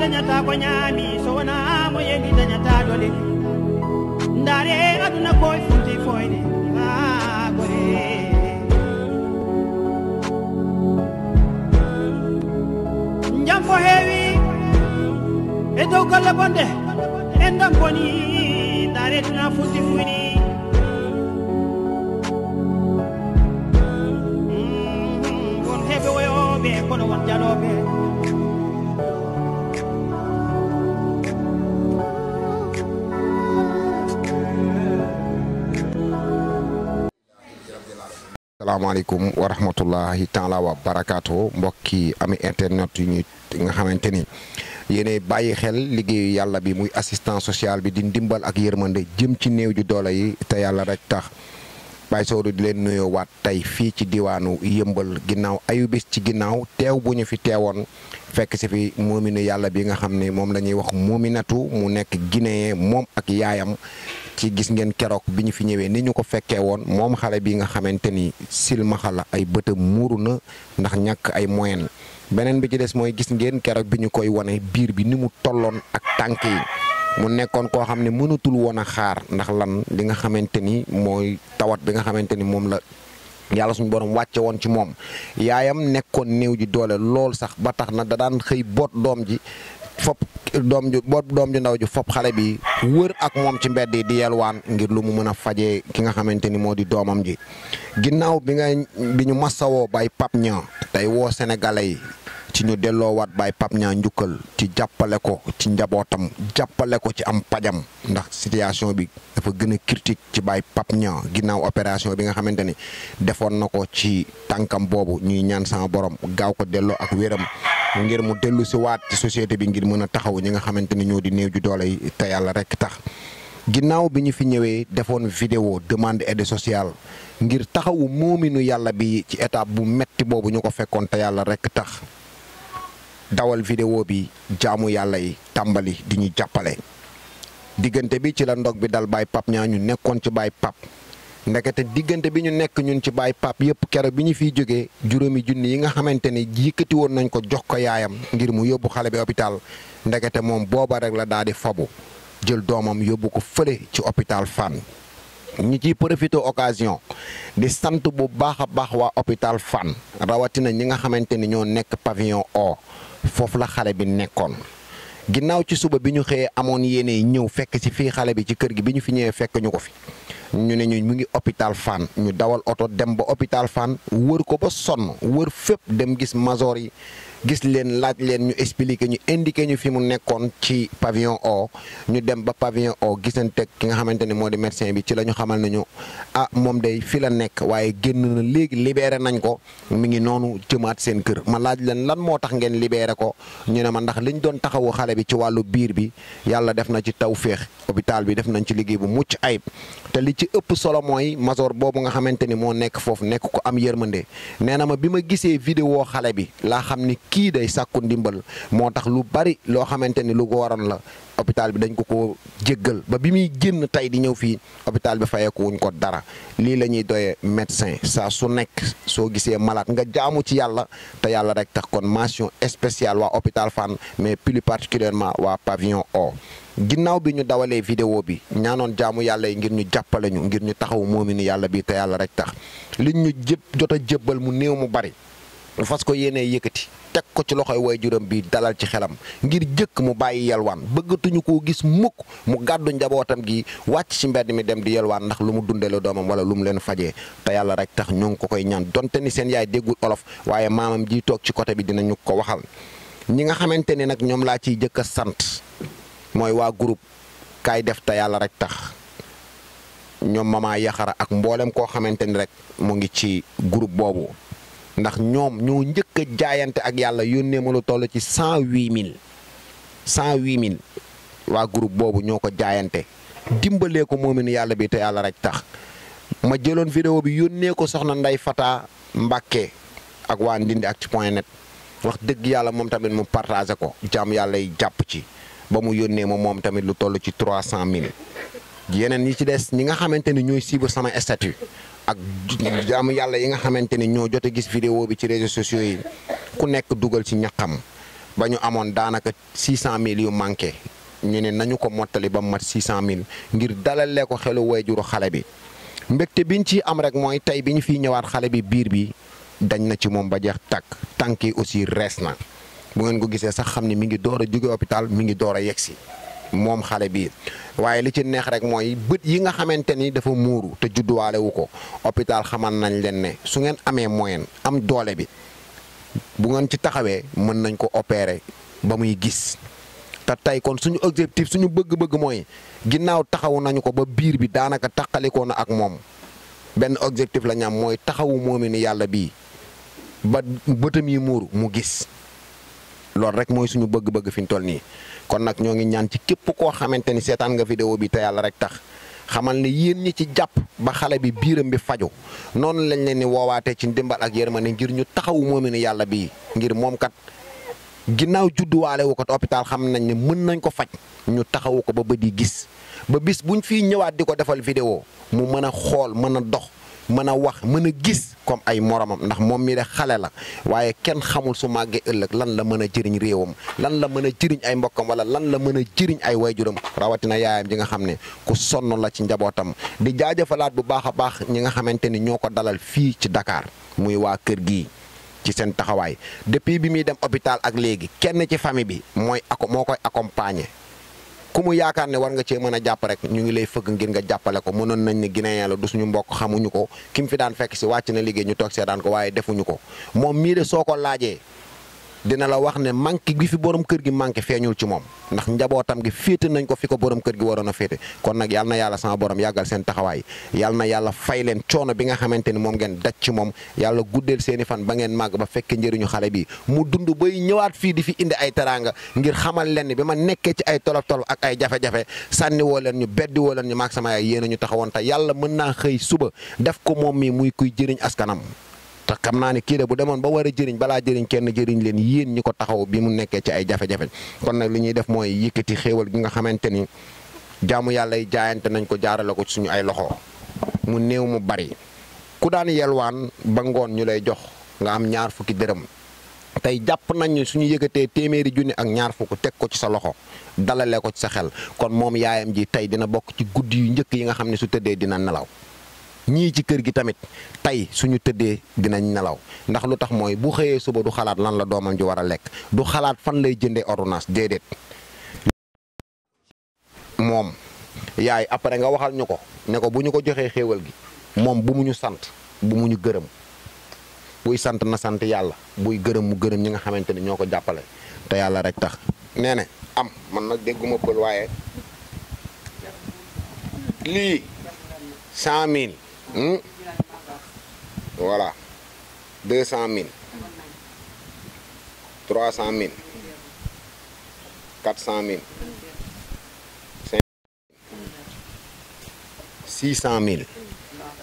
dañata ko ñaami so wona mo yendi dañata dole ndare aduna koy funti foyde gore jam ko heewi e dow golle bonde en dam boni ndare tuna funti fuyni won heɓe woyoɓe kono won jaloɓe Assalamualaikum warahmatullahi taala wa barakatuh mbokki ami internet yi nga xamanteni yene bàyyi xel liggéeyu yalla bi muy assistant social bi di ndimbal ak yermande jëm ci néew ju doole yi te yalla rek tax Baye Sodou di len nuyo wat tay fi ci diwanu yëmbal ginnaw ayubis ci ginnaw teew buñu fi teewoon fekk ci fi moominu yalla bi nga xamne mom lañuy wax moominatu mu nekk Guinéen mom ak yaayam ci gis ngeen kérok biñu fi ñëwé ni ñu ko féké won mom xalé bi nga xamanteni silmaxa la ay bëtam muuru na ndax ñak ay moyen benen bi ci dess moy gis ngeen kérok biñu koy woné biir bi ni mu tollon ak tank yi mu nekkon ko xamne mënatul wona xaar ndax lan li nga xamanteni moy tawat bi nga xamanteni mom la yalla suñu borom wacce won ci mom yaayam nekkon neew ji doole lool sax ba tax na da daan xey bot dom ji fop dom ju bot dom ju ndaw ju fop xale bi wër ak mom ci mbedd di yelwaan ngir lu mu mëna fajé ki nga xamanteni modi domam ji ginnaw biñu massawo bay Pape Niang tay wo sénégalais ci ñu wat bay Pape Niang njukkal ci jappalé ko ci njabotam jappalé ko ci am pajam ndax situation bi dafa gëna critique ci bay Pape Niang ginnaw opération bi nga xamanteni defon nako ci tankam bobu ñuy ñaan sama borom gaaw ko delloo ak wéram ngir mu dellu ci waat ci société bi ngir mëna taxaw ñi nga xamanteni ñoo di néew ju doole yi te yalla rek tax ginnaw biñu fi ñëwé defon vidéo demande aide sociale ngir taxawu moominu yalla bi ci étape bu metti bobu ñuko fekkon te yalla rek tax dawal vidéo bi jaamu yalla yi tambali di ñu jappalé digënté bi ci la ndog bi dal bay Pape Niang ñu nekkon ci bay Pape ndekete digënté bi ñu nekk ñun ci bay Pape yépp kéro bi ñu fi joggé juroomi junni yi nga xamanteni yëkëti won nañ ko jox ko yaayam ngir mu yobbu xalé bi hôpital ndekete mom boba rek la daadi fabu jël domam yobbu ko fële ci hôpital Fann ñi ci profité occasion di sante bu baaxa baax wa hôpital Fann rawatina ñi nga xamanteni ñoo nekk pavillon O fofu la xalé bi nekkon ginnaw ci suba biñu xeye amone yene ñew fekk ci fi xalé bi ci kër gi biñu fi ñewé fekk ñuko fi ñu ne ñu mu ngi hôpital Fann ñu dawal auto dem ba hôpital Fann wër ko ba sonn wër fépp dem gis major yi gis leen laaj leen ñu expliquer ñu indiquer ñu fi mu nekkoon ci pavillon O ñu dem ba pavillon O gisante ki nga xamanteni modi médecin bi ci lañu xamal nañu ah mom day fi la nekk waye genn na légui libéré nañ ko mi ngi nonu jëmaat seen kër ma laaj leen lan moo tax ngeen libéré ko ñu ne ma ndax liñ doon taxawu xalé bi ci walu biir bi yalla def na ci tawféex hôpital bi def nañ ci liggéey bu mucc ayib te li ci ëpp solo moy major bobu nga xamanteni mo nekk fofu nekk ko am yërmande néna ma bima gisé vidéo xalé bi la xamni ki day sakku ndimbal motax lu bari lo xamanteni lu ko waron la hôpital bi dañ ko jéggal ba bi muy génn tay di ñëw fi hôpital bi fayeku wuñ ko dara li lañuy doyé médecin sa su nekk so gisé malade nga jaamu ci yalla te yalla rek tax kon mention spéciale wa hôpital Fann mais plus particulièrement wa pavillon O ginnaw bi ñu dawalé vidéo bi ñaanon jaamu yalla ngir ñu jappalé ñu ngir ñu taxaw moominu yalla bi te yalla rek tax liñ ñu jotta jébbal mu néew mu bari fas ko yéné yëkëti tek ko ci loxoy waajuram bi dalal ci xelam ngir jëk mu bayyi yelwaan bëggatuñu ko gis mukk mu gaddu njabotam gi wacc ci mbedd mi dem di yelwaan ndax lu mu dundelo domam wala lu mu leen fajé te yalla rek tax ñu ko koy ñaan donte ni seen yaay déggul olof waye mamam ji tok ci côté bi dinañu ko waxal ñi nga xamanteni nak ñom la ci jëk sant moy wa groupe kay def te yalla rek tax ñom mama yaxara ak mboolem ko xamanteni rek mu ngi ci groupe bobu ndax ñom ñoo ñëk jaayante ak yalla yónnee ma lu toll ci 108000 wa groupe bobu ñoko jaayante dimbalé ko moominu yalla bi te yalla rek tax ma jëlone vidéo bi yónnee ko soxna Nday Fata Mbacké ak wa Ndindi ak ci .net wax dëgg yalla mom tamit mu partager ko jaam yalla yi japp ci ba mu yónnee mom tamit lu toll ci 300000 yeneen ñi ci dess ñi nga xamanteni ñoy suivre sama statut ak jaamu yalla yi nga xamanteni ñoo jote gis vidéo bi ci réseaux sociaux yi ku nekk duggal ci ñaxam ba ñu amoon daanaka 600 000 yu manqué ñu ne nañu ko mottali ba mu mat 600 000 ngir dalalee ko xelu waajuru xale bi mbégte biñ ci am rek mooy tey bi ñu fiy ñëwaat xale bi biir bi dañ na ci moom ba jeex tàkk tànk yi aussi rees na bu ngeen ko gisee sax xam ne mi ngi door a jóge hôpital mi ngi door a yegsi moom xale bi waaye li ci neex rek mooy bët yi nga xamante ni dafa muuru te judduwaale wu ko hôpital xamal nañ leen ne su ngeen amee moyen am doole bi bu ngeen ci taxawee mën nañ ko opérer ba muy gis te tey kon suñu objectif suñu bëgg-bëgg mooy ginnaaw taxawu nañu ko ba biir bi daanaka taqalikoo na ak moom benn objectif la ñam mooy taxawu moomi ni yàlla bii ba bëtam yi muuru mu gis loolu rek mooy suñu bëgg-bëgg fi ñu toll nii kon nag ñoo ngi ñaan ci képp koo xamante ni seetaan nga vidéo bi te yàlla rek tax xamal ne yéen ñi ci jàpp ba xale bi biiram bi faju noonu lañ leen ni woowaatee ci ndimbal ak yërmande ngir ñu taxawu moomi ni yàlla bii ngir moom kat ginnaaw judduwaale wu ko te hôpital xam nañ ne mën nañ ko faj ñu taxawu ko ba bët yi gis ba bis buñ fiy ñëwaat di ko defal vidéo mu mën a xool mën a dox mën a wax mën a gis comme ay moromam ndax moom mi de xale la waaye kenn xamul su màggee ëllëg lan la mën a jëriñ réewam lan la mën a jëriñ ay mbokkam wala lan la mën a jëriñ ay wayjuram rawatina yaayam ji nga xam ne ku sonn la ci njabootam di jaajëfalaat bu baax a baax ñi nga xamante ni ñoo ko dalal fii ci Dakar muy waa kër gii ci seen taxawaay depuis bi muy dem hôpital ak léegi kenn ci famille bi moo koy accompagner ku mu yaakaar ne war nga cee mën a jàpp rek ñu ngi lay fëgg ngir nga jàppale ko mënoon nañ ne Guinéen la du suñu mbokk xamuñu ko ki mu fi daan fekk si wàcc na liggéey ñu toog seedaan ko waaye defuñu ko moom mii de soo ko laajee dina la wax ne manqué gi fi borom kër gi manqué feeñul ci moom ndax njabootam gi féete nañ ko fi ko borom kër gi waroon a féete kon nag yal na yàlla sama borom yàggal seen taxawaay yal na yàlla fay leen coono bi nga xamante ni moom ngeen daj ci moom yàlla guddeel seeni fan ba ngeen màgg ba fekke njëriñu xale bi mu dund bay ñëwaat fii di fi indi ay teraanga ngir xamal leen ni bi ma nekkee ci ay tolof-tolof ak ay jafe-jafe sànni woo leen ñu beddi woo leen ñu maag sama yaay yéen a ñu taxawoon te yàlla mën naa xëy suba def ko moom mi muy kuy jëriñ askanam te xam naa ne kii de bu demoon ba war a jëriñ balaa jëriñ kenn jëriñ leen yéen ñi ko taxaw bi mu nekkee ci ay jafe-jafe kon nag li ñuy def mooy yëkkati xéewal gi nga xamante ni jaamu yàlla yi jaayante nañ ko jaarale ko ci suñu ay loxo mu néew mu bari ku daan yelwaan ba ngoon ñu lay jox nga am 20 dërëm tey jàpp nañ suñu yëkkatee téeméeri junni ak 20 teg ko ci sa loxo dalalee ko ci sa xel kon moom yaayam ji tey dina bokk ci guddi yu njëkk yi nga xam ne su tëddee dina nelaw ñii ci kër gi tamit tey suñu tëddee dinañ nelaw ndax lu tax mooy bu xëyee suba du xalaat lan la doomam ji war a lekk du xalaat fan lay jëndee ordonnance déedéet moom yaay après nga waxal ñu ko ne ko bu ñu ko joxee xéewal gi moom bu mu ñu sant bu mu ñu gërëm buy sant na sant yàlla buy gërëm mu gërëm ñi nga xamante ni ñoo ko jàppale te yàlla rek tax nee ne am man nag dégguma pël waaye lii 100 000 voilà 200 000 300 000 400 000 600 000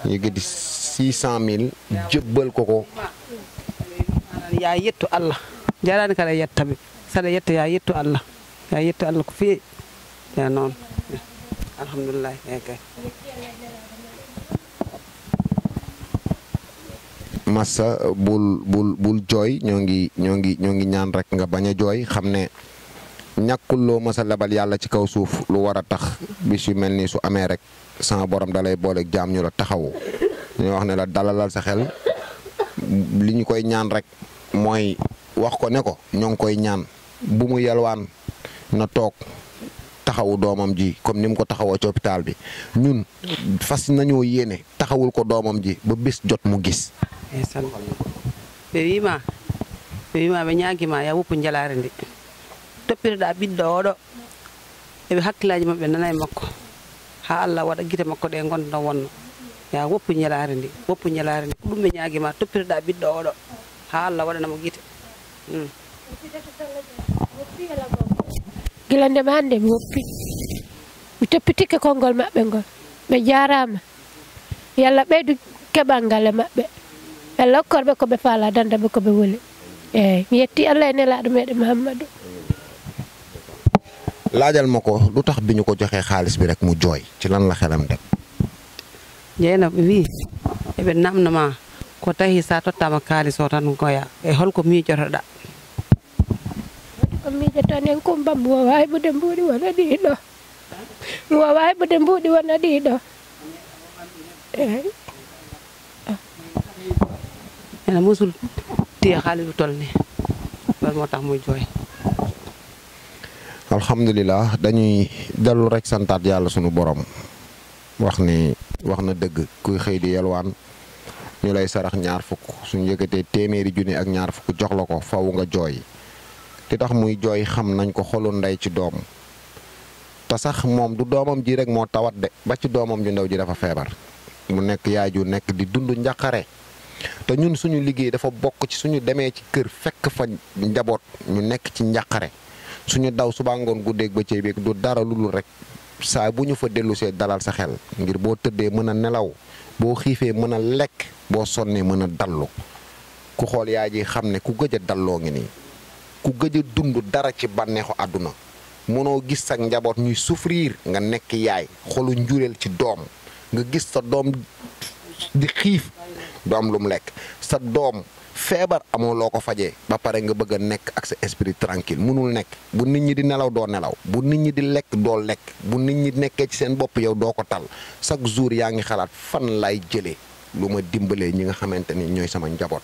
ñu ngi di 600 000 jëbbal ko ya yettu Allah jarani kala yettaɓe saɗa yetta ya yettu Allah ko feewi ya noon alhamdulillah kay massa bul jooy ñoo ngi ñaan rek nga bañ a jooy xam ne ñàkkul loo masa lebal yàlla ci kaw suuf lu war a tax bis yu mel nii su amee rek sama borom dalay booleeg jaam ñu la taxawu ñu wax ne la dalalal sa xel li ñu koy ñaan rek mooy wax ko ne ko ñoo ngi koy ñaan bu mu yelwaan na toog taxawu doomam ji comme ni mu ko taxawoo ci hôpital bi ñun fas nañoo yéene taxawul ko doomam ji ba bés jot mu gis ɓe wima ɓe ñaguima ya woppu jalare ndi toppitoɗa ɓiɗɗo oɗo eɓe hakkillaji mabɓe nana e makko ha Allah waɗa guite makko ɗe gonda wonno ya woppu jalare ndi ko ɗum ɓe ñaguima toppitoɗa ɓiɗɗo oɗo ha Allah waɗanamo guite gila ndema hannde mi woppi mi toppitike konngol maɓɓe ngol ɓe jarama yalla ɓeydu keɓal e maɓɓe yalla hokkorɓe ko ɓe faala dandaɓe ko ɓe woni eyyi mi yetti Allah e nelaɗo meɗen Muhammadou laajal ma ko lu tax bi ñu ko joxee xaalis bi rek mu jooy ci lan la xelam dem Jeynaba wi eɓe namnoma ko tahi sa tottama kalis o tan goya e holko miijotoɗa miijatan en kumba mo wawi ɓude mbuuɗi wona ɗiɗo mo wawi ɓude mbuuɗi wona ɗiɗo eyi ena musul téye xaalis bu toll nii loolu moo tax muy jooy. alhamdulilah dañuy dellu rek santaat yàlla sunu borom wax na dëgg kuy xëy di yelwaan ñu lay sarax ñaar fukk suñu yëkkatee téeméeri junni ak ñaar fukk jox la ko faw nga jooy li tax muy jooy xam nañ ko xolu ndey ci doom te sax moom du doomam ji rek moo tawat de ba ci doomam ju ndaw ji dafa feebar mu nekk yaay ju nekk di dund njaqare te ñun suñu liggéey dafa bokk ci suñu demee ci kër fekk fa njaboot ñu nekk ci njaqare suñu daw suba ngoon guddeeg bëccëg bi du dara lu dul rek saa bu ñu fa dellusee dalal sa xel ngir boo tëddee mën a nelaw boo xiifee mën a lekk boo sonnee mën a dallu ku xool yaay ji xam ne ku gëj a dalloo ngi nii ku gëj a dund dara ci bànneexu àdduna mënoo gis sa njaboot ñuy souffrir nga nekk yaay xolu njureel ci doom nga gis sa doom di xiif doom lu mu lekk sa doom feebar amoo loo ko fajee ba pare nga bëgg a nekk ak sa esprit tranquille mënul nekk bu nit ñi di nelaw doo nelaw bu nit ñi di lekk doo lekk bu nit ñi nekkee ci seen bopp yow doo ko tal chaque jour yaa ngi xalaat fan lay jëlee lu ma dimbalee ñi nga xamante ni ñooy sama njaboot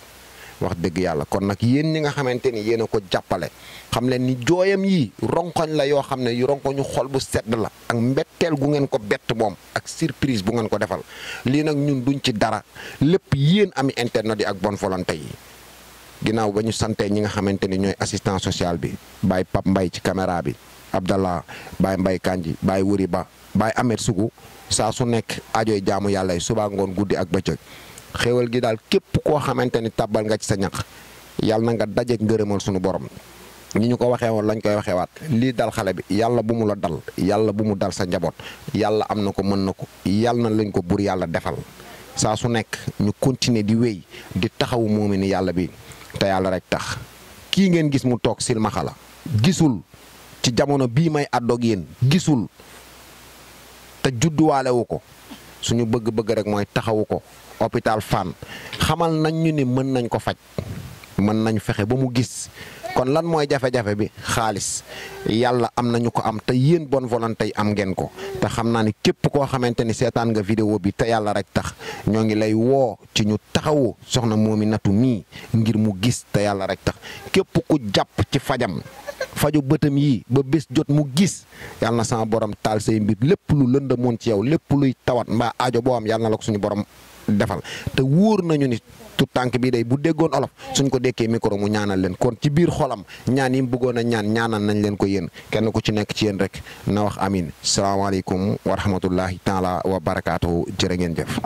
wax dëgg yàlla kon nag yéen ñi nga xamante ni yéen a ko jàppale xam leen ni jooyam yi ronkoñ la yoo xam ne yu ronkoñu xol bu sedd la ak mbetteel gu ngeen ko bett moom ak surprise bu ngeen ko defal lii nag ñun duñ ci dara lépp yéen ami internet yi ak bonne volonté yi ginnaaw ba ñu santee ñi nga xamante ni ñooy assistant social bi Baye Pape Mbaye ci caméra bi Abdallah Baye Mbaye Kanji Baye Wuri Ba Baye Ahmed Sougou saa su nekk ajooy jaamu yàlla yi suba ngoon guddi ak bëccëg xéewal gi daal képp koo xamante ni tàbbal nga ci sa ñaq yàlla na nga dajeek ngërëmal sunu borom ni ñu ko waxee woon lañ koy waxee waat lii dal xale bi yàlla bu mu la dal yàlla bu mu dal sa njaboot yàlla am na ko mën na ko yàlla na lañ ko bur yàlla defal saa su nekk ñu continuer di wéy di taxawu moomi ni yàlla bi te yàlla rek tax kii ngeen gis mu toog silmaxa la gisul ci jamono bii may àddoog yéen gisul te judduwaalewu ko suñu bëgg-bëgg rek mooy taxawu ko hôpital Fann xamal nañ ñu ni mën nañ ko faj mën nañ fexe ba mu gis kon lan mooy jafe-jafe bi xaalis yàlla am nañu ko am te yéen bonne volonté yi am ngeen ko te xam naa ni képp koo xamante ni seetaan nga vidéo bi te yàlla rek tax ñoo ngi lay woo ci ñu taxawu soxna Mominatou mii ngir mu gis te yàlla rek tax képp ku jàpp ci fajam faju bëtam yi ba bés jot mu gis yàlla na sama borom taal say mbir lépp lu lëndëmoon ci yow lépp luy tawat mbaa aajo boo am yàlla na la ko suñu borom defal te wóor nañu ni tout tànk bii day bu déggoon olof suñ ko dekkee micro mu ñaanal leen kon ci biir xolam ñaan yi mu bëggoon a ñaanal nañ leen ko yéen kenn ku ci nekk ci yéen rek na wax amin salaamaaleykum wa rahmatullahi taala wa barakaatuhu jërë ngeen jëf